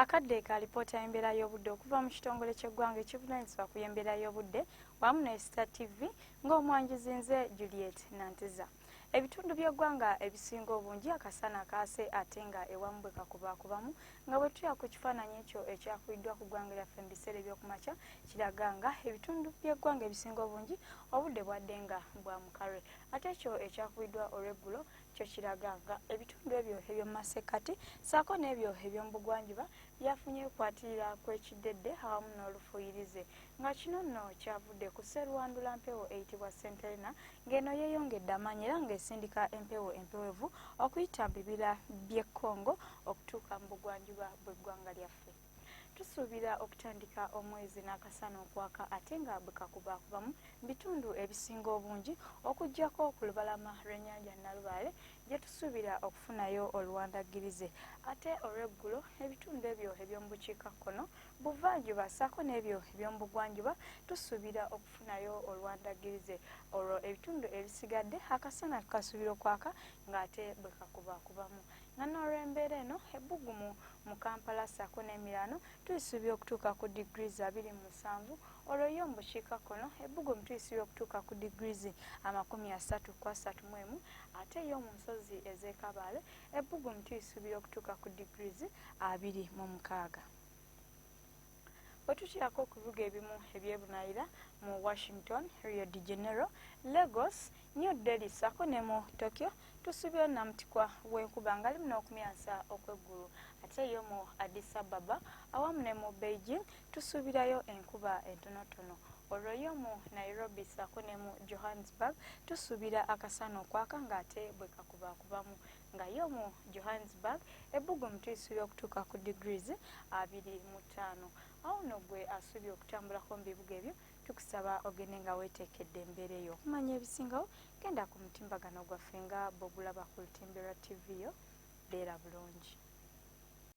Akadde ka alipoota y'embeera y'obudde okuva mu kitongole ky'eggwanga ekivunaanyizibwa ku y'embeera y'obudde wamu ne Star TV ng'omwanjuzi nze Juliet Nantiza. Ebitundu by'eggwanga ebisinga obungi akasana kaase ate nga ewamu bwe kakubaakubamu nga bwe tuya ku kifaananyi ekyo ekyakubiddwa ku ggwanga lyaffe mu biseera eby'okumakya kiraga nga ebitundu by'eggwanga ebisinga obungi obudde bwadde nga bwa mukalwe ate ekyo ekyakubiddwa olw'eggulo kyo kiraga nga ebitundu ebyo eby'omu masekkati ssaako n'ebyo eby'omu bugwanjuba byafunye okwatirira kw'ekiddedde awamu n'olufuuyirize nga kino nno kyavudde ku sseruwandula mpewo eyitibwa St Helena ng'eno yeeyongedde amaanyi era ng'esindika empewo empewevu okuyita mu bibira by'e Congo okutuuka mu bugwanjuba bw'eggwanga lyaffe. Tusuubira okutandika omwezi n'akasana okwaka ate nga bwe kakubaakubamu mu bitundu ebisinga obungi okuggyako ku lubalama lw'ennyanja Nalubaale gye tusuubira okufunayo oluwandaggirize ate olw'eggulo ebitundu ebyo eby'omu bukiikakkono buvanjuba ssaako n'ebyo eby'omu bugwanjuba tusuubira okufunayo oluwandaggirize olwo ebitundu ebisigadde akasana tukasuubira okwaka ng'ate bwe kakubaakubamu nga n'olw'embeera eno ebbugumu mu Kampala ssaako n'emiraano tulisuubira okutuuka ku degrees 27 olwo yo mu bukiikakkono ebbugumu tulisuubira okutuuka ku degrees 31 ate yo mu nsozi ez'e Kabaale ebbugumu tulisuubira okutuuka ku degrees 26. Bwe tukyako ku bibuga ebimu eby'ebunaayira mu Washington, Rio de Janeiro, Lagos, New Delhi ssaako ne mu Tokyo tusuubirayo nnamutikwa w'enkuba ng'alimu n'okumyansa okw'eggulu ate yo mu Addis Ababa awamu ne mu Beijing tusuubirayo enkuba entonotono olwo yo mu Nairobi ssaako ne mu Johannesburg tusuubira akasana okwaka ng'ate bwe kakubaakubamu nga yo mu Johannesburg ebbugumu tulisuubira okutuuka ku degrees 25. Awo nno ggwe asuubira okutambulako mu bibuga ebyo tukusaba ogende nga weeteekedde embeera eyo. Okumanya ebisingawo genda ku mutimbagano gwaffe nga bw'ogulaba ku lutimbe lwa ttivi yo. Beera bulungi.